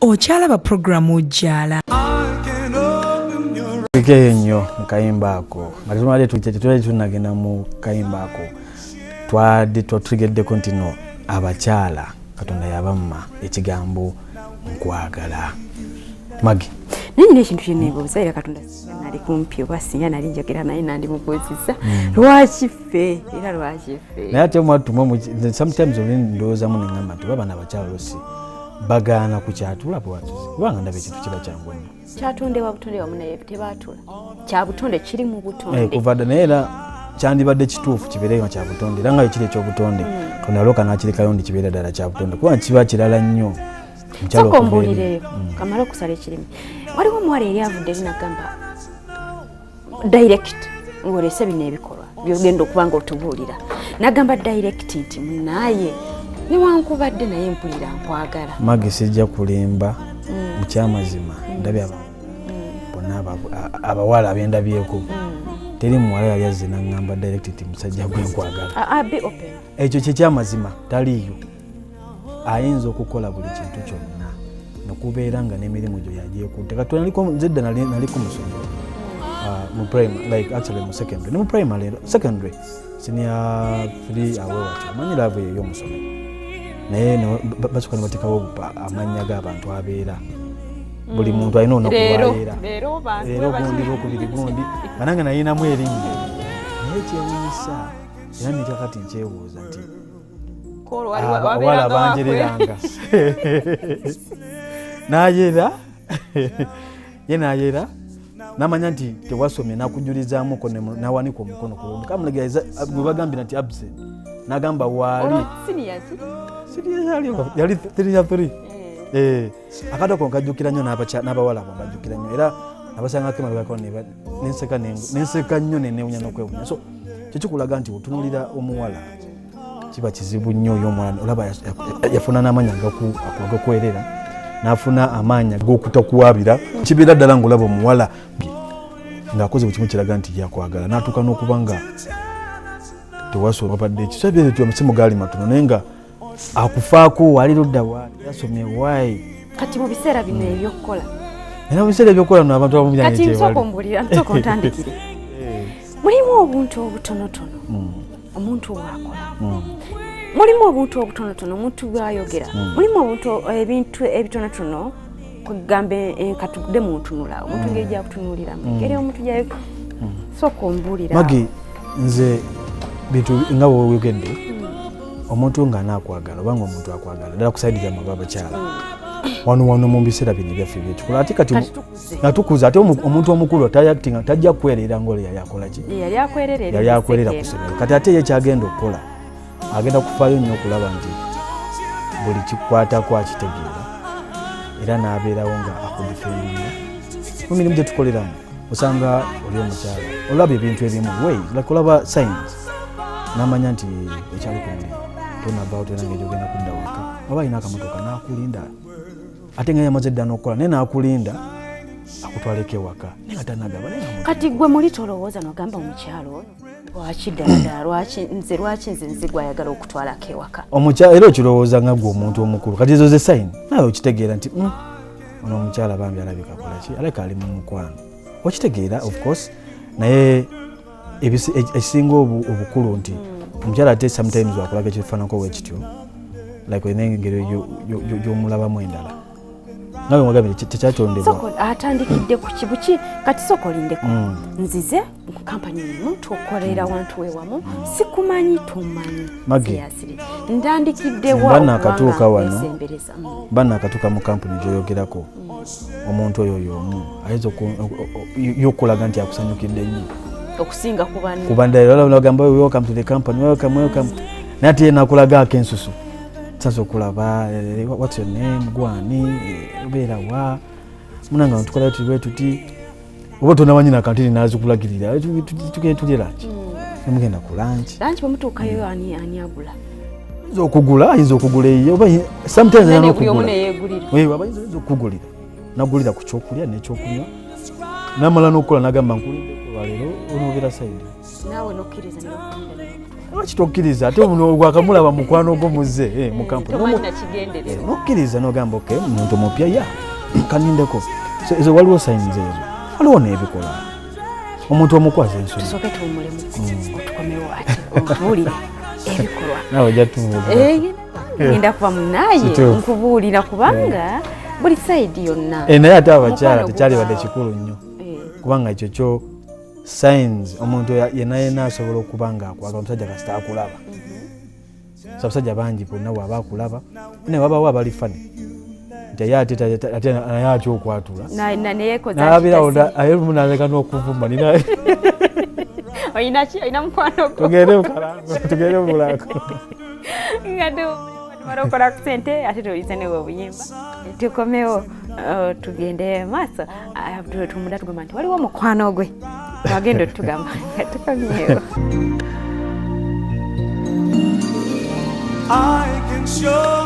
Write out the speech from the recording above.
Okyalaba puroguramu Jjala. Tukeyo nnyo mu kayimba ako nga tetumale tetulali tunagenda mu kayimba ako, twadde twatutegeddeko nti no abakyala Katonda yabamma ekigambo "nkwagala". Magi. Naye nyina ekintu kyeneebuuza, era Katonda singa nali kumpi oba singa nali njogera naye nandimubuuzizza, lwaki ffe, era lwaki ffe? Naye ate mwatuma sometimes oli ndowoozamu neŋŋamba nti oba bano abakyala olusi bagaana kukyatula bwatuzi, kubanga ndaba ekintu kiba kyangu nnyo. Kyatondebwa butonde wamu, naye tebaatula, kya butonde, kiri mu butonde. Kuva dda. Naye era kyandibadde kituufu kibeere nga kyabutonde, era nga ekiri ekyobutonde, Katonda yalooka n'akirekayo nti kibeera ddala kyabutonde, kubanga kiba kirala nnyo omukyala Sooka okuva eri. ombuulireyo, kamale okusala ekirimi. Waliwo omuwala eri avudde eri nagamba direct, ng'olese bino ebikolwa byogenda okuba nga otubuulira, nagamba direct nti munaaye newankubadde naye mpulira nkwagala. Magi, sijja kulimba, mukyamazima ndabye abantu bonna abawala abendabyeko, teri muwala yali azze naŋŋamba direct nti "Musajja gwe, nkwagala." Ah, ah, be open. Ekyo kyekyamazima, taliiyo. Ayinza okukola buli kintu kyonna nokubeera nga n'emirimu gyo yagyekutte. Kati naliko nze dda naliko mu ssomero, mu primary, like actually mu secondary, ne mu primary, secondary, senior 3 awe watyo. Omanyi love eyo ey'omusomero, naye basooka ne bateekawo amannya g'abantu abeera, buli muntu alina olunaku lwayeera. Leero gundi, lwokubiri gundi, nga nange nayinamu erinnya. Naye kyewunyisa era nekyakati nkyebuuza nti abawala banjereranga nayera ye nayera namanya nti tewasomye, nakujulizaamuko, nawanika omukono ku kamulegeza gwe bagambira nti absent, nagamba waali. Yali 3. Akatako ako nkajjukira nnyo, n'abawala abo mbajjukira nnyo, era nabasangako emabegako nenseka nenseka nnyo, nenewunya n'okwewunya. So kyekikulaga nti otunulira omuwala kiba kizibu nnyo. Oyo omuwala olaba yafuna n'amaanyi agakwerera, n'afuna amaanyi ag'okutakuwabira. Kibeera ddala ngaolaba omuwala ng'akoze buli kimu kiraga nti yakwagala, n'atuuka n'okuba nga tewasoma wabadde ekisabye, amasimu gaali matono, naye nga akufaako, wali ludda waali yasomye waayi. Kati mu biseera bino ebyokukola? Era mu biseera ebyokukola no abantu abamu Kati nsooka ombulira, nsooka ontandikire. Mulimu obuntu obutonotono omuntu bwakola, mulimu obuntu obutonotono omuntu bwayogera, mulimu obuntu, ebintu ebitonotono, kwegamba katudde mu ntunula, omuntu ngeri gyakutunuuliramu, engeri omuntu gyayogera. Sooka ombuulira. Magi, nze bintu nga bwewogedde, omuntu nga anaakwagala oba nga omuntu akwagala ddala ku side zammwe aba abakyala wano wano mu biseera bino ebyaffe ebyekikula, ate kati Kati tukuze. Nga tukuze, ate omuntu omukulu tayakitinga, tajja kwerera ngaolwo yali akola ki. Yali akwerera eri Yali akwerera ku mu ssomero. Kati ate ye kyagenda okukola, agenda kufaayo nnyo okulaba nti buli kikwatako akitegeera, era n'abeerawo nga akudefendinga mu mirimu gye tukoleramu. Osanga oli omukyala olaba ebintu ebimu, ways like olaba signs, n'amanya nti ekyali ku mulimu tonavaawo, tolina ngeri ogenda kudda waka, oba alina akamotoka n'akulinda, ate nga yamaze dda n'okukola, naye n'akulinda akutwaleko ewaka, naye nga tanagaba, naye nga Kati gwe muli tolowooza nogamba, omukyalo ono lwaki ddala, lwaki nze, lwaki nze nze gwayagala okutwalako ewaka? Omukyala era okirowooza nga gwe omuntu omukulu. Kati ezo ze sign, naye okitegeera nti ono omukyala bambi alabika kolaki, alabika ali mu mukwano." Okitegeera, of course, naye ekisinga obukulu nti omukyala ate sometimes wakulaga ekifaananako wekityo, like olina engeri gy'omulabamu endala, nga bwe mwagambye tekyatondebwa. Soko atandikidde ku kibuki. Kati sooka olindeko. Nzize mu kampani emu, tukolera wantu we wamu, sikumanyi, tomanyi. Maggie. Seriously. Ntandikiddewa Mba nakatuuka okubanga wano. nkwesembereza? Mba nakatuuka mu kampuni gyoyogerako, omuntu oyo y'omu ayinza yokulaga nti akusanyukidde nnyo okusinga ku banno. Kuba ndagamba, "Welcome to the company, welcome, welcome," naye ate ye nakulaga akensusu saza okulaba, "What's your name? Gwani? Obeera wa? Munange, tukola tuti bwe tuti." Oba tonamanyi nakantini, nazikulagirira, "Tugende tulye lunch." Nemugenda ku lunch. Lunch bwemutuukayo, ani ani agula? Ayinza okugula, ayinza okugula eyiye, oba sometimes Nene ayinza buli omu n'okugula. Neyeegulira. Aba ayinza okukugulira, nagulira ku kyokulya n'ekyokunywa, namala n'okukola nagamba, "Nkulindeko olwaleero, onoobera side." Naawe nokkiriza ne bakutunda. Lwaki tokkiriza ate gwakamulaba mukwano gwo muze mu kampuni? Tomanyi nakigendererwa. Nokkiriza nogamba, "Okay, muntu mupya, ya kanindeko." So ezo waliwo signs ezo, waliwo n'ebikola omuntu omukwaza ensonyi. Tusooke tuwummulemu, otukomewo ate otubuulire ebikolwa. Naawe ojja tubuulira. Ngenda kuba munaye Kituufu. nkubuulira, kubanga buli side yonna. Naye ate abakyala Omukwano tekyalibadde gubaawo. kikulu nnyo, kubanga ekyo kyo signs omuntu yenna yenna asobola okuba nga akwagala omusajja kasita akulaba. So abasajja bangi bonna bwaba akulaba, naye wabawo abali funny nti ye ate naye atya okwatula. Neyekoza. Nalabirawo aye lumu naleka n'okuvuma nina. Olina ki? Olina mukwano gwo? Tugende mukalango, tugende mubulako. Nga tumala okola ku sente ate tuwulize newe obuyimba, tukomewo, tugende maaso. Tumunda tugamba nti waliwo mukwano gwe wagenda otugamba nga tukomyewo. I can show